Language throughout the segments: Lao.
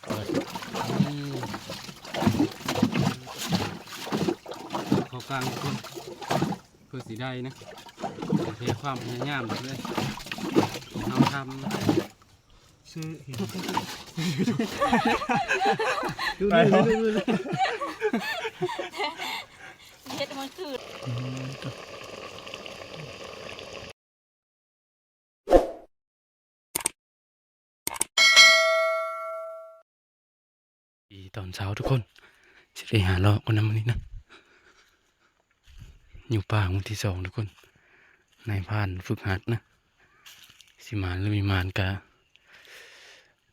ນີ້ ເຂົ້າກາງທຸກຄົນ ເພື່ອຊິໄດ້ນະ ເພຍຄວາມພະຍາຍາມເລີຍ ເຮົາທຳ ຊື້ ເຮັດໃຫ້ມັນຄື ດີຕອນເຊົ້າທຸກຄົນ ຊິໄດ້ຫາເລາະກ່ອນນະມື້ນີ້ນະ ຢູ່ປ່າມື້ທີສອງທຸກຄົນ ນາຍພານຝຶກຫັດນະ ຊິມານຫຼືບໍ່ມານກະ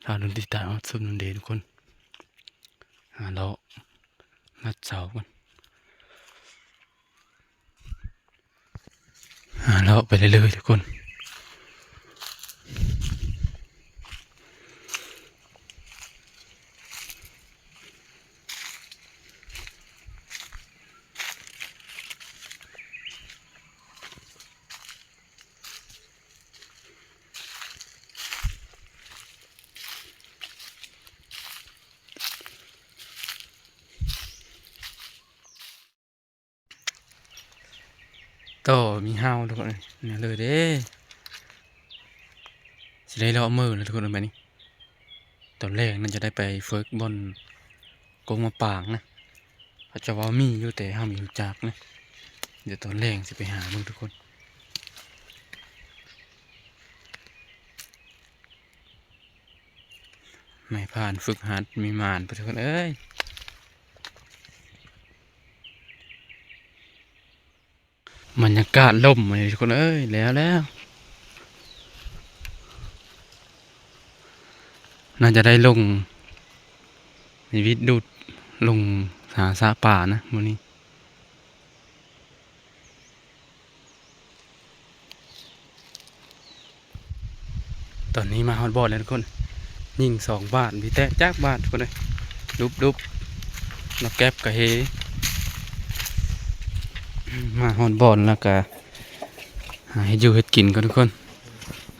ຖ້າລຸ້ນຕິດຕາມຮັບຊົມນຳເດີທຸກຄົນ ຫາເລາະນັດເຊົ້າກ່ອນ ຫາເລາະໄປເລື້ອຍໆທຸກຄົນ. ຕໍ່ມີເຫົ່າທຸກຄົນເອີຍ ນີ້ເລີຍເດ້ ຊິໄດ້ເລາະມື້ແລ້ວທຸກຄົນເອີຍ ບາດນີ້ ຕອນແລງໜ້າຈະໄດ້ໄປເຟີກບ່ອນກົກໝາກປາງນະ ເຂົາເຈົ້າວ່າມີຢູ່ ແຕ່ເຮົາມີຮູ້ຈັກນະ ດຽວຕອນແລງຊິໄປຫາເບິ່ງທຸກຄົນ. ນາຍພານຝຶກຫັດມີໝານໄປທຸກຄົນເອີຍ ບັນຍາກາດລົມມື້ນີ້ທຸກຄົນເອີຍ ແລ້ວໆ ໜ້າຈະໄດ້ລົງໃນວິດດູດ ລົງຫາຊະປານະມື້ນີ້. ຕອນນີ້ມາຮອດບ່ອນແລ້ວທຸກຄົນ ຍິງສອງບາດ ບໍ່ແຕກຈັກບາດທຸກຄົນເອີຍ ດຸບໆ ນອກແກັບກະເຮ ມາຮອດບ່ອນແລ້ວກະຫາເຮັດຢູ່ເຮັດກິນກ່ອນທຸກຄົນ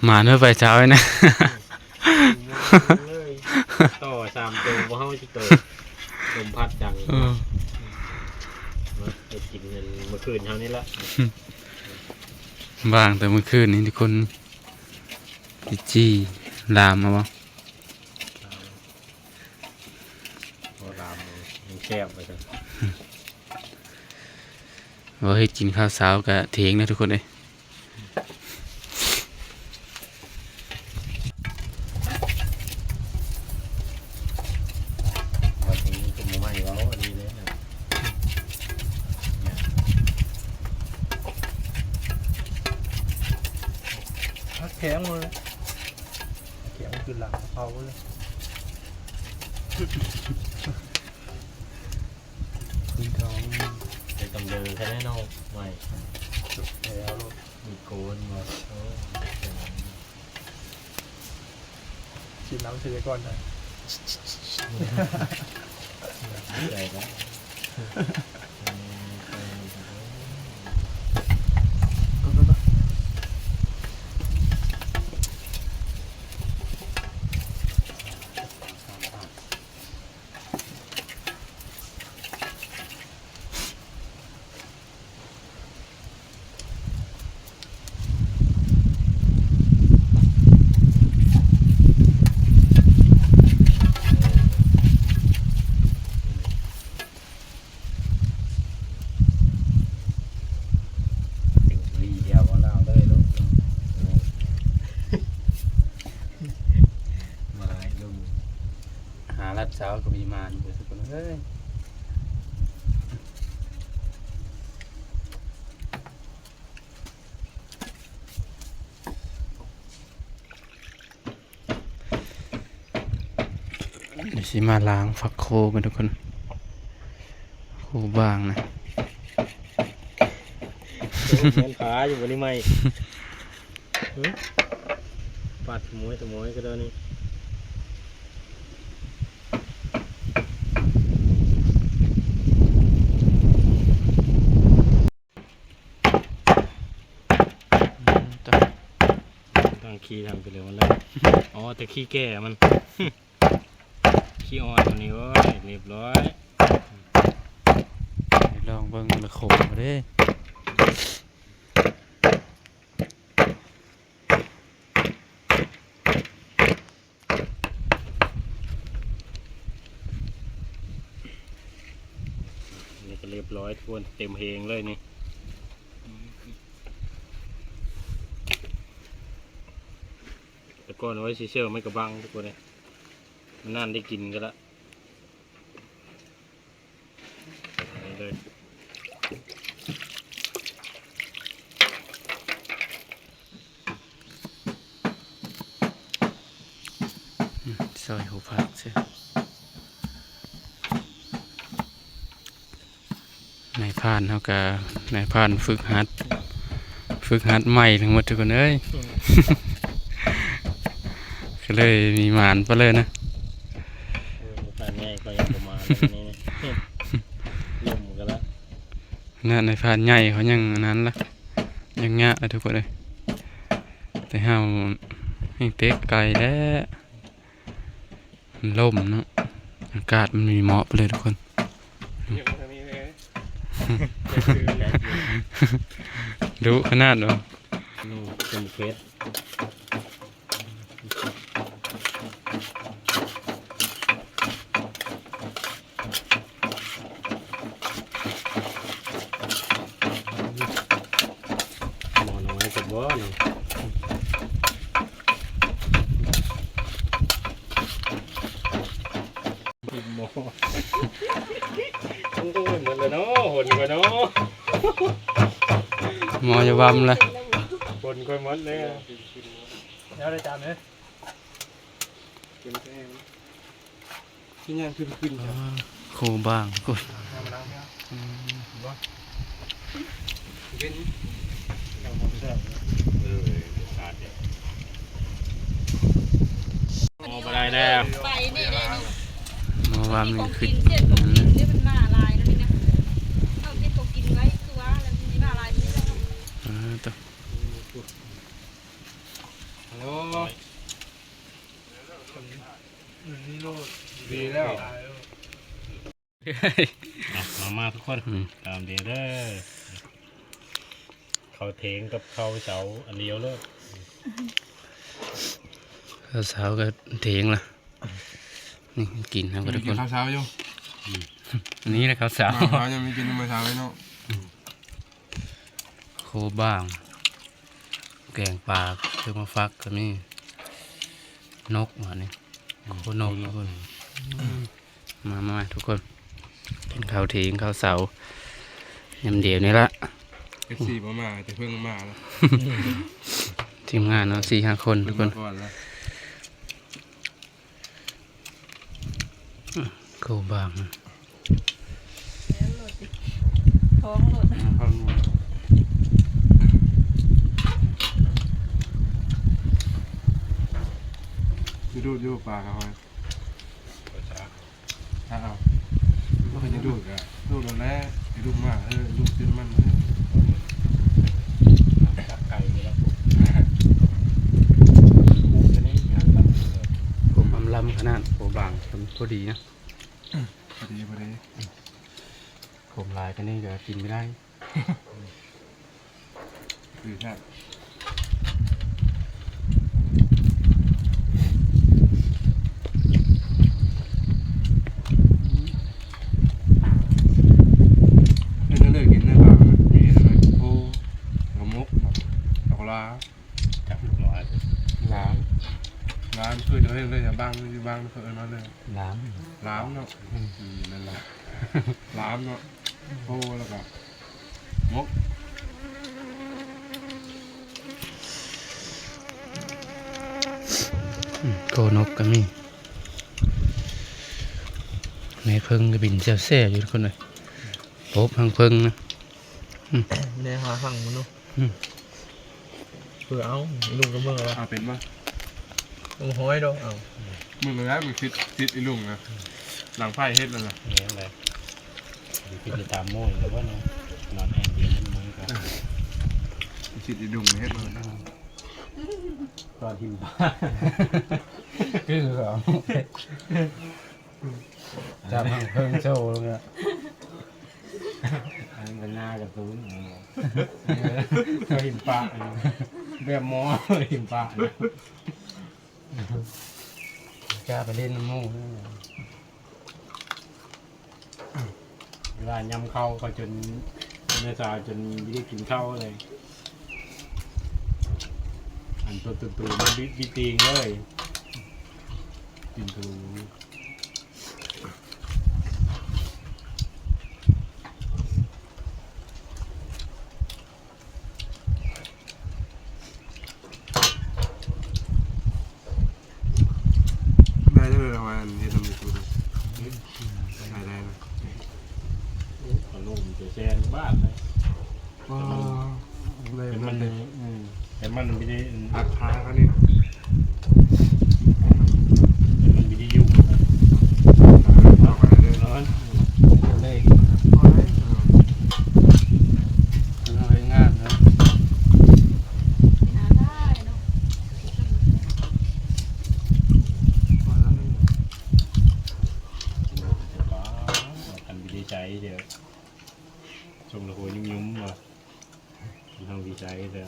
ມາເດີໄປເຊົ້ານີ້ນະ ຕໍ່ສາມໂຕ ບໍ່ເຮົາຊິໂຕ ລົມພັດດັງ ເອີ ມາເຮັດກິນມື້ຄືນເຮົານີ້ລະ ວ່າງແຕ່ມື້ຄືນນີ້ທຸກຄົນ ຈີ່ລາມເອົາບໍ່ ບໍ່ລາມ ມັນແຊບວ່າຊັ້ນ ບໍ່ເຮັດກິນຂ້າວເຊົ້າກະເຖງນະທຸກຄົນເອີຍ. ວັນນີ້ກໍບໍ່ໃໝ່ເວົ້າອັນນີ້ເດ້ ແຂງໝົດເລີຍ ແຂງຄືຫຼັງເຂົາເລີຍ ຄືນທອງ ໄດ້ກຳເລີແທ້ເນາະ ໃໝ່ ແລ້ວ ມີໂກນບໍ່ ໂອ້ ຊິນຳເສຍກ່ອນນະ ໃຈນະ. ຫາລັດເຊົ້າກໍມີມານເບິດທຸກຄົນເອີຍ. ດຽວຊິມາລ້າງຝັກໂຄກັນທຸກຄົນ ໂຄບາງນະ ໂອ້ ແມ່ນຜາຢູ່ບໍ່ນີ້ໃໝ່ ຫື ປາດຂະໂມຍຂະໂມຍກະດອນີ້. ອືມ ຕະ ຕັ້ງຂີ້ທາງໄປເລີຍມັນແລ້ວ ອໍ ແຕ່ຂີ້ແກ່ມັນ ຂີ້ອ້ອນນີ້ ໂອ້ຍ ລຽບຮ້ອຍ. ໄປລອງເບິ່ງລະຄົງເດ້. ນີ້ກໍລຽບຮ້ອຍທຸກຄົນ ເຕັມເຮງເລີຍນີ້. ແຕ່ກ່ອນເອົາໄວ້ຊື່ໆ ມັນກໍບັງທຸກຄົນເອີຍ ມັນນານໄດ້ກິນກໍລະ. ນີ້ເລີຍ ອືມ ຊອຍຫົວຜັກຊະ. ນາຍພານເຮົາກະ ນາຍພານຝຶກຫັດ ຝຶກຫັດໃໝ່ທັງໝົດທຸກຄົນເອີຍ ອືມ ກໍເລີຍມີໝານປານເລີຍນະ. ເອີ ນາຍພານໃຫຍ່ເຂົາຍັງບໍ່ມາເລີຍນີ້ ລົ້ມກັນລະນະ. ນາຍພານໃຫຍ່ເຂົາຍັງອັນນັ້ນລະ ຍັງຍາກລະທຸກຄົນເອີຍ. ແຕ່ເຮົາແຮ່ງເຕະໄກແລ້ວ ມັນລົມເນາະ ອາກາດມັນມີເໝາະໄປເລີຍທຸກຄົນ. ດຸຂະໜາດເນາະ ເປັນເຜັດ. ໝໍ້ນ້ອຍກໍບໍ່ເນາະ ໝໍ້ ໂອ້ຍ ໝົດແລ້ວເນາະ ຫົນກ່ອນເນາະ ໝໍ້ຢ່າວຳລະ ຫົນກ່ອນໝົດແລ້ວ ແລ້ວໄດ້ຈານເດ້. ຄືຫຍັງຂຶ້ນຂຶ້ນ ອໍ ໂຄບາງພຸ້ນ ອືມ ໝໍ້ບໍ່ໄດ້ແລ້ວ ໝໍ້ວ່າມັນຄື ຂອງກິນ ຂອງກິນເດ້ ມັນມາຫຼາຍແລ້ວນີ້ນະ ເຮົາເກັບຂອງກິນໄວ້ຄືວ່າແລ້ວ ມັນມາຫຼາຍມື້ແລ້ວ ອ່າ ໂຕ ຮັລໂຫຼ ດີແລ້ວ ອ່ະ ມາໆ ທຸກຄົນ ອືມ ຕາມເດີເດີ ເຂົ້າເຖງກັບເຂົ້າເສົາອັນດຽວເລີຍ ເຂົ້າເສົາກັບເຖງລະ ນີ້ກິນນຳກັນທຸກຄົນ ກິນເຂົ້າເສົາຢູ່ ອືມ ນີ້ແຫຼະເຂົ້າເສົາ ເຂົ້າເສົາຍັງມີກິນມື້ເຊົ້າເນາະ ອືມ ໂຄບາງ ແກງປາ ເຄື່ອງມາຝາກກໍມີ ນົກ ບາດນີ້ ໂຄນົກ ໂຄນົກ ທຸກຄົນ ມາໆ ທຸກຄົນ ກິນເຂົ້າຖຽງເຂົ້າເຊົ້າຍາມດຽວນີ້ລະ ເອັຟຊີ ບໍ່ມາ ແຕ່ເພິ່ງມາລະ ທີມງານເຮົາສີ່ຫ້າຄົນ ເພິ່ງ ທຸກຄົນ ມາກ່ອນລະ. ໂຄບາງ ແລ້ວໂລດ ທ້ອງໂລດ ທ້ອງໂລດ ຊິດູດຢູ່ປາເຮົາ ຖ້າເອົາ ມັນກໍຈະດູດ ກະດູດໂລດແຫຼະ ໄປດູດມາ ເອີ ດູດຕື່ມມັນ ເອີ ຈັບໄກ່ນີ້ແຫຼະ ກຸ້ງຕົວນີ້ ກົມອຳລຳຂະໜາດ ໂຄບາງ ພໍດີນະ. ພໍດີ ພໍດີ ຂົມຫຼາຍປານນີ້ກໍກິນບໍ່ໄດ້ ຄືແທ້ ເຮັດແນວໃດກິນໄດ້ບາງ ມີແນວໃດ ໂອ້ ກະໝົກ ດອກລາ ຈັບໝໍ້ ຫຼາມ ຫຼາມ ຄືຈະເຮັດເລີຍ ບາງ ຢູ່ບາງເຂົາເອີ້ນວ່າເລີຍ ຫຼາມ ຫຼາມເນາະ ອືມ ອືມ ນັ້ນລະ ຫຼາມເນາະ ໂອ້ ແລ້ວກະໝົກ ອືມ ໂກນົກກໍມີ ແມ່ເພິ່ງກໍບິນແຊວໆ ຢູ່ຄົນເອີຍ ປົບຫາງເພິ່ງນະ ອືມ ແມ່ຫາຫາງມັນເນາະ ອືມ ເພື່ອເອົາ ລຸງກໍເມືອລະ ເອົາເປັນບໍ່? ໂອ້ ຫ້ອຍດອກ ເອົາ ມື້ນັ້ນລະ ມັນຄິດ ຄິດອີລຸງນະ ຫຼັງໄຟເຮັດແລ້ວນະ ແມ່ນແຫຼະ ຢູ່ຄິດຕາມໂມຍແລ້ວບໍ່ເນາະ ນອນແອ່ນເຢັນມື້ນີ້ກໍ ຄິດອີລຸງເຮັດມາ ຕອນຖິ້ມປາ ຄືເຂົາ ຈັບຫາງເພິ່ງໂຊລົງແລ້ວ ອັນນັ້ນເປັນໜ້າກາຕູນ ເອີ ເຂົາເຫັນປະ ແບບໝໍເຫັນປະ ກ້າໄປຫຼິ້ນນຳໝູ່. ເວລາຍາມເຂົ້າ ເຂົາຈົນ ແມ່ສາວຈົນບໍ່ໄດ້ກິນເຂົ້າເລີຍ ອັນໂຕຕຸ່ນໆ ມັນບິດ ບິດຕີງເລີຍ ກິນໂຕ. ໄດ້ເລີຍ ເອົາມາເຮັດນຳຢູທູບ ໄດ້ ໄດ້ນະ ໂອ້ ຂະໜົມຈະແຊນບ້ານເລີຍ ອໍ ແຕ່ມັນ ແຕ່ມັນ ອືມ ແຕ່ມັນບໍ່ໄດ້ ອັດພາເຂົານີ້ ແຕ່ມັນບໍ່ໄດ້ຢູ່ ເອີ ເອົາໄປເລີຍ ເອົາເລີຍ ເອົາເລີຍ ເອີ ເຮັດງານເນາະ ຄັນບໍ່ໄດ້ໃຊ້ເດີ ສົ່ງລະໂຫຍຍຸ່ມໆ ວ່າ ເຮົາວິໄສແລ້ວ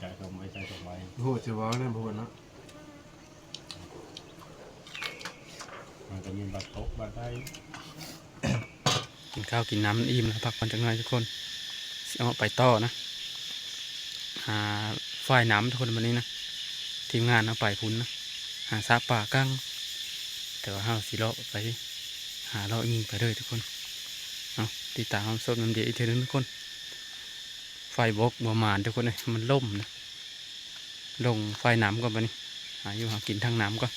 ຈ່າຍດອກໄມ້ ຈ່າຍດອກໄມ້ ໂອ້ໂຫ ຈະເວົ້າແນວບໍ່ເນາະ ມັນກໍມີບັດຕົກບັດໄດ້ ກິນຂ້າວກິນນ້ຳອີ່ມແລ້ວ ພັກຜ່ອນຈັກໜ້ອຍທຸກຄົນ ຊິອອກໄປຕໍ່ນະ ຫາຝາຍນ້ຳທຸກຄົນ ມື້ນີ້ນະ ທີມງານເຮົາໄປພຸ້ນນະ ຫາຊາກປາກັງ ແຕ່ວ່າເຮົາຊິເລາະໄປ ຫາເລາະຍິງໄປເລີຍທຸກຄົນ ເອົາ ຕິດຕາມຮັບຊົມນຳເດຍອີກເທື່ອໜຶ່ງທຸກຄົນ. ໄຟບົກບໍ່ໝານທຸກຄົນເອີຍ ມັນລົ້ມນະ ລົງໄຟນ້ຳກ່ອນບາດນີ້ ຫາຢູ່ຫາກິນທາງນ້ຳກ່ອນ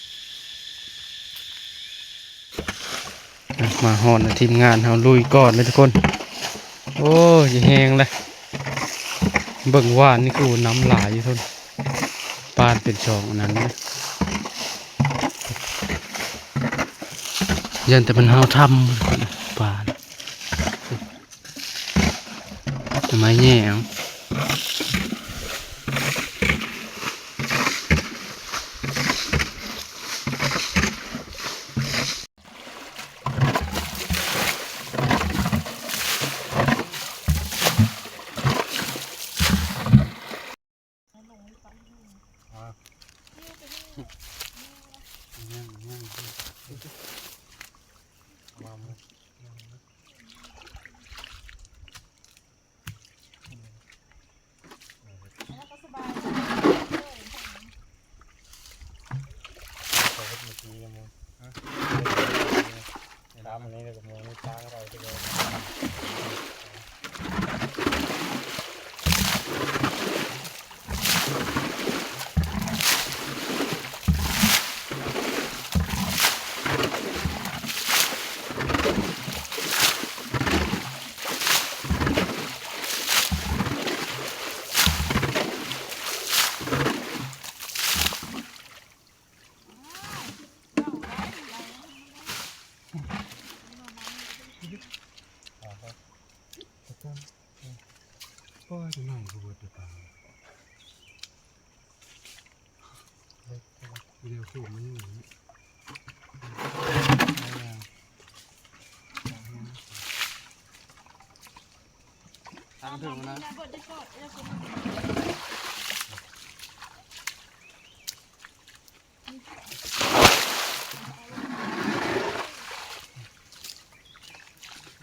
ມາຮອດແລ້ວ ທີມງານເຮົາລຸຍກ່ອນເລີຍທຸກຄົນ ໂອ້ຍ ແຮງເລີຍ ເບິ່ງຫວ່ານນີ້ຄືນ້ຳຫຼາຍຢູ່ພຸ້ນ ປານເປັນສອງອັນນັ້ນນະ ຢ້ານແຕ່ມັນເຫົ່າທຳປານ. ໄມ້ແຫຍ່ເອົາ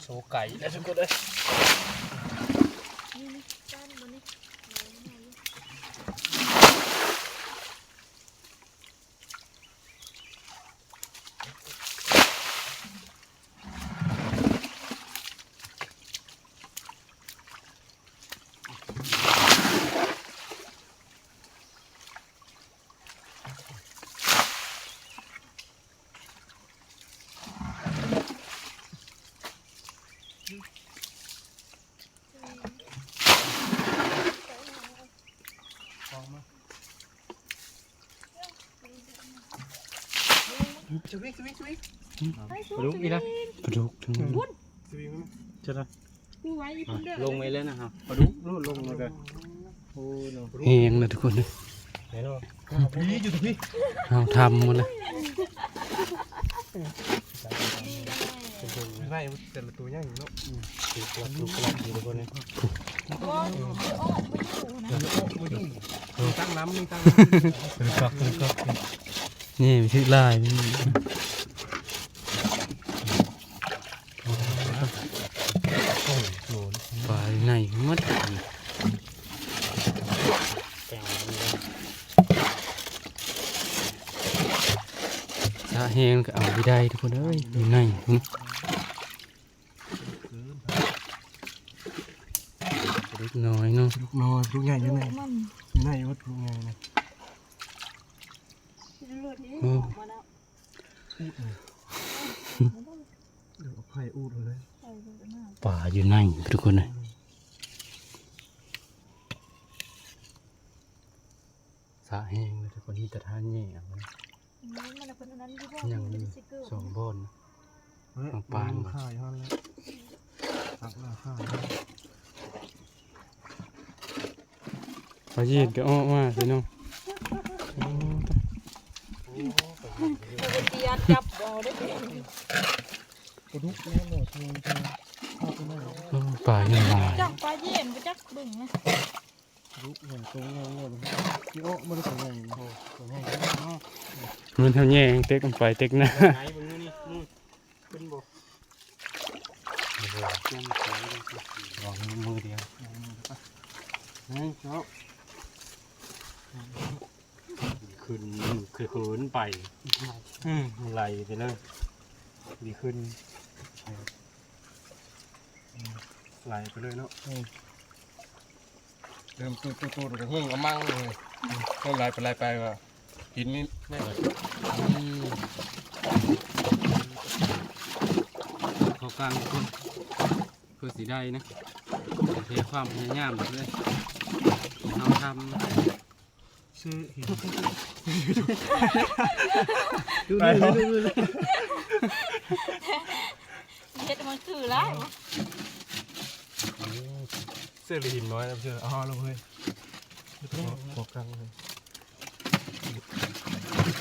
ໂຊໄກແລ້ວທຸກຄົນເອີຍ.ປາດຸກອີກແລ້ວ ປາດຸກ ສະວິງ ເຈົ້າລະ ກູໄວ້ຢູ່ພຸ້ນເດີ ລົງໄວ້ເລີຍນະ ປາດຸກໂລດລົງມາກະ ໂອ້ຍເນາະ ແຮງນະທຸກຄົນເດີ ເນາະ ເຮົາທຳໝົດເລີຍ. ໄດ້ ແຕ່ລະຕົວໃຫຍ່ເນາະ ອືມ ຄືກະລັກ ຄືກະລັກຢູ່ເບິ່ງນີ້ ບໍ່ ບໍ່ຢູ່ນະ ມີຕັ້ງລຳ ມີຕັ້ງລຳ ຄືກະລັກ ຄືກະລັກ ນີ້ມັນຖືກຫຼາຍ ປາໃນໝົດ ສະແຫ້ງກໍເອົາບໍ່ໄດ້ທຸກຄົນເອີຍ ຢູ່ໃນພຸ້ນ ເດັກນ້ອຍເນາະ ລູກນ້ອຍ ລູກໃຫຍ່ຢູ່ໃນ ຢູ່ໃນ ລູກໃຫຍ່ນະ ໂອ້ ອູດເລີຍ ເອົາໄຜ່ອູດເລີຍ ປາຢູ່ໃນທຸກຄົນເອີຍ ສະແຫ້ງເລີຍທຸກຄົນ ມີແຕ່ທ່າແຍ່ເອົາ ຍັງຢູ່ສອງບ່ອນ ເອີ ຂອງປານ ຂາຍຫັ້ນແຫຼະ ຕັກແລ້ວຂາຍ ປາຢີນກໍອອກມາຊິເນາະ ໂອ້ ໂອ້ ປາດຸກແນ່ນອນ ໂອ້ ປາຍັງຫຼາຍ ຈັກປາຢີນ ບໍ່ຈັກເບິ່ງນະ. ລູກໃຫຍ່ໂຕໃຫຍ່ ເອີ ມັນຊິອອກມາໄດ້ໂຕໃຫຍ່ ໂອ້ ໂຕໃຫຍ່ເນາະ ມັນເທົ່າແຍ່ເຕັກມັນໄປເຕັກນາ ໄງເບິ່ງນີ້ ນີ້ ຂຶ້ນບໍ່ ໂອ້ໂຫ ລອງມືດຽວ ໜຶ່ງ ສອງ ຂຶ້ນ ຄືຂຶ້ນໄປ ອືມ ໄຫຼໄປເລີຍ ດີຂຶ້ນ ໄຫຼໄປເລີຍເນາະ ອືມ ເລີ່ມຕູດໆໆ ກໍແຫ້ງກະມັງເລີຍ ເລີ່ມໄຫຼໄປໄຫຼໄປວ່າ ກິນນີ້ແນ່ ອືມ ເຂົ້າກາງຄົນ ເພື່ອຊິໄດ້ນະ ເຮັດຄວາມພະຍາຍາມເລີຍ ເຮົາທຳ ຊື້ຫີນ ເຮັດໃຫ້ມັນຄືຫຼາຍ ຊື້ຫີນນ້ອຍນະ ຊື້ ເອົາລະເຮີ້ຍ ເຮັດບໍ່ ບໍ່ກັງເລີຍ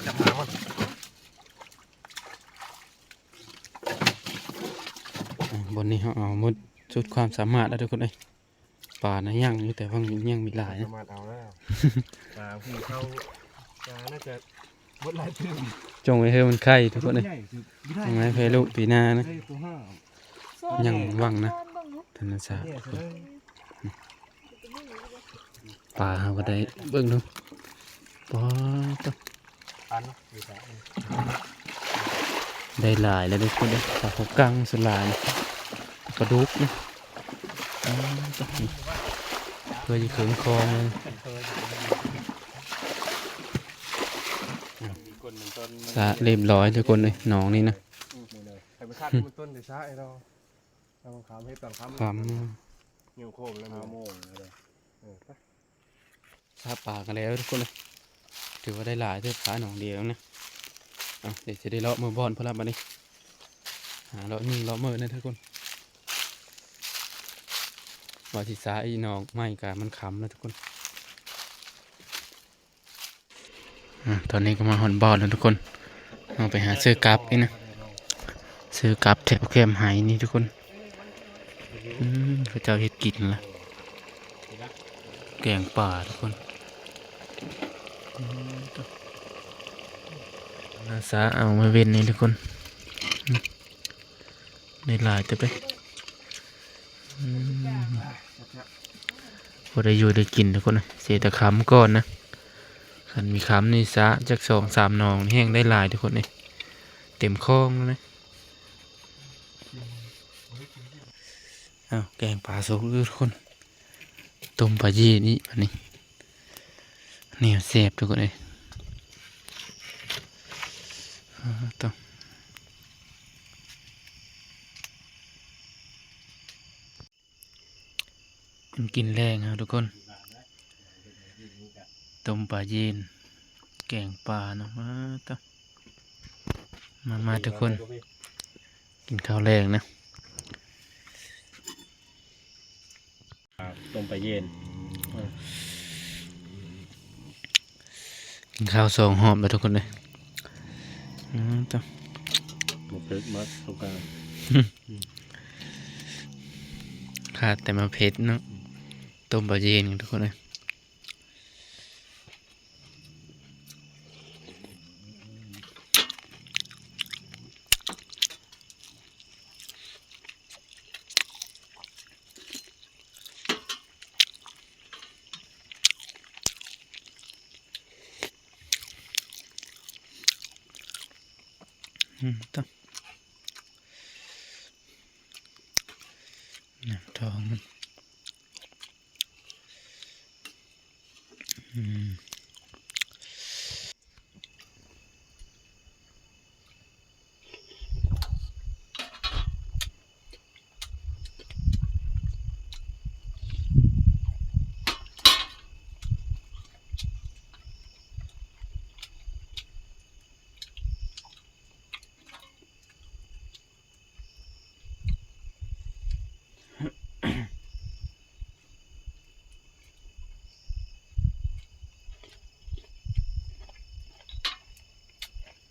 ຈັບຫາມັນ ອ່າ ບ່ອນນີ້ເຮົາເອົາໝົດສຸດຄວາມສາມາດແລ້ວທຸກຄົນເອີຍ ປານະຍັງຢູ່ ແຕ່ວ່າຍັງມີຫຼາຍນະ ສາມາດເອົາແລ້ວ ປາຜູ້ເຂົ້າ ປາໜ້າຈະໝົດຫຼາຍຕື່ມ ຈົ່ງໄວ້ເຮີ້ມັນໄຂ່ທຸກຄົນເອີຍ ໃຫ້ລູກປີໜ້ານະ ຍັງຫວັງນະ ທຳມະຊາດ ປາເຮົາກໍໄດ້ ເບິ່ງດູ ປາດ ໄດ້ຫຼາຍແລ້ວເດ້ ປາເຂົາກັງສ່ວນຫຼາຍ ປາດຸກນະ ປາດ ເພື່ອຊິເຄິ່ງຄອງເລີຍ ສະຮຽບຮ້ອຍທຸກຄົນເອີຍ ໜອງນີ້ນະ ທຳມະຊາດ ມັນຕົ້ນແຕ່ສະໃຫ້ເຮົາ ເອົາຂາມເຮັດຕອນຄ່ຳ ຄ່ຳ ຫິວໂຄມແລ້ວ ຫ້າໂມງແລ້ວເດ້ ເອີ ໄປ ສາປາກັນແລ້ວທຸກຄົນເອີຍ ຖືວ່າໄດ້ຫຼາຍເຕີບ ສາໜອງດຽວນະ ເອົາ ດຽວຊິໄດ້ເລາະເມືອບ່ອນພຸ້ນລະບັດນີ້ ຫາເລາະຍິງເລາະເມີນະທຸກຄົນ ວ່າຊິສາອີກໜອງໃໝ່ກະມັນຄ່ຳແລ້ວທຸກຄົນ. ອ່າ ຕອນນີ້ກໍມາຮອດບ່ອນແລ້ວທຸກຄົນ ເຮົາໄປຫາຊື້ກັບນີ້ນະ ຊື້ກັບແຖວແຄມໄຮ່ນີ້ທຸກຄົນ ອືມ ເຂົາເຈົ້າເຮັດກິນລະ ແກງປາທຸກຄົນ ອືມ ອາສາເອົາມາເວັນນີ້ທຸກຄົນ ອືມ ໄດ້ຫຼາຍເຕີບເດ້ ອືມ ພໍໄດ້ຢູ່ໄດ້ກິນທຸກຄົນ ເສຍແຕ່ຄ່ຳກ່ອນນະ ຄັນມີຄ່ຳນີ້ສະຈັກສອງສາມໜອງແຮ່ງໄດ້ຫຼາຍທຸກຄົນເອີຍ ເຕັມຄອງແລ້ວນະ ອ້າວ ແກງປາສຸກຢູ່ທຸກຄົນ ຕົ້ມປາຢີນອີກບາດນີ້ ແນວແຊບທຸກຄົນເອີຍ ອາ ຕ້ອງ ກິນແລງເຮົາທຸກຄົນ ຕົ້ມປາຢີນ ແກງປາເນາະ ມາ ມາ ມາທຸກຄົນ ກິນເຂົ້າແລງນະ. ອ່າ ຕົ້ມປາຢີນ ກິນເຂົ້າສອງຮອບແລ້ວທຸກຄົນເອີຍ ອືມ ຕະ ໝົດເພິກໝົດສົງການ ຂາດແຕ່ໝາກເຜັດເນາະ ຕົ້ມປາເຢັນທຸກຄົນເອີຍ. ອືມ ຕະ ໜັງທ້ອງມັນ ອືມ.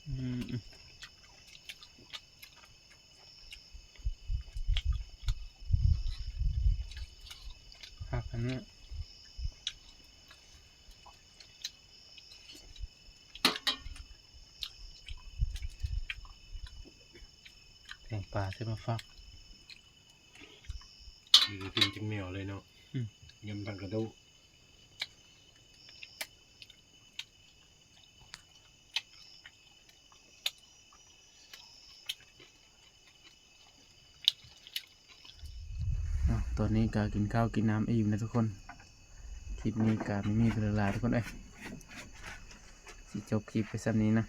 ອືມ ຄັກອັນນີ້ ແກງປາໃສ່ໝາກຟັກ ກິນຈົນແມວເລີຍເນາະ ອືມ ຍຳທັງກະດູກ. ອາ ຕອນນີ້ກະກິນເຂົ້າກິນນ້ຳອີ່ມແລ້ວທຸກຄົນ ຄລິບນີ້ກະມີມີເທົ່າຫຼາຍທຸກຄົນເອີຍ ຊິຈົບຄລິບໄປສ່ຳນີ້ນະ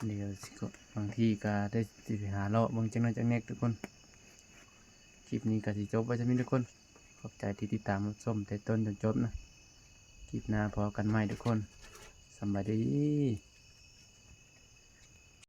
ດຽວຊິ ບາງທີກະໄດ້ຊິໄປຫາເລາະເບິ່ງຈັກໜ້ອຍຈັກແໜກທຸກຄົນ ຄລິບນີ້ກະຊິຈົບໄວ້ສ່ຳນີ້ທຸກຄົນ ຂອບໃຈທີ່ຕິດຕາມຮັບຊົມແຕ່ຕົ້ນຈົນຈົບນະ ຄລິບໜ້າພໍ້ກັນໃໝ່ທຸກຄົນ ສຳບາຍດີ.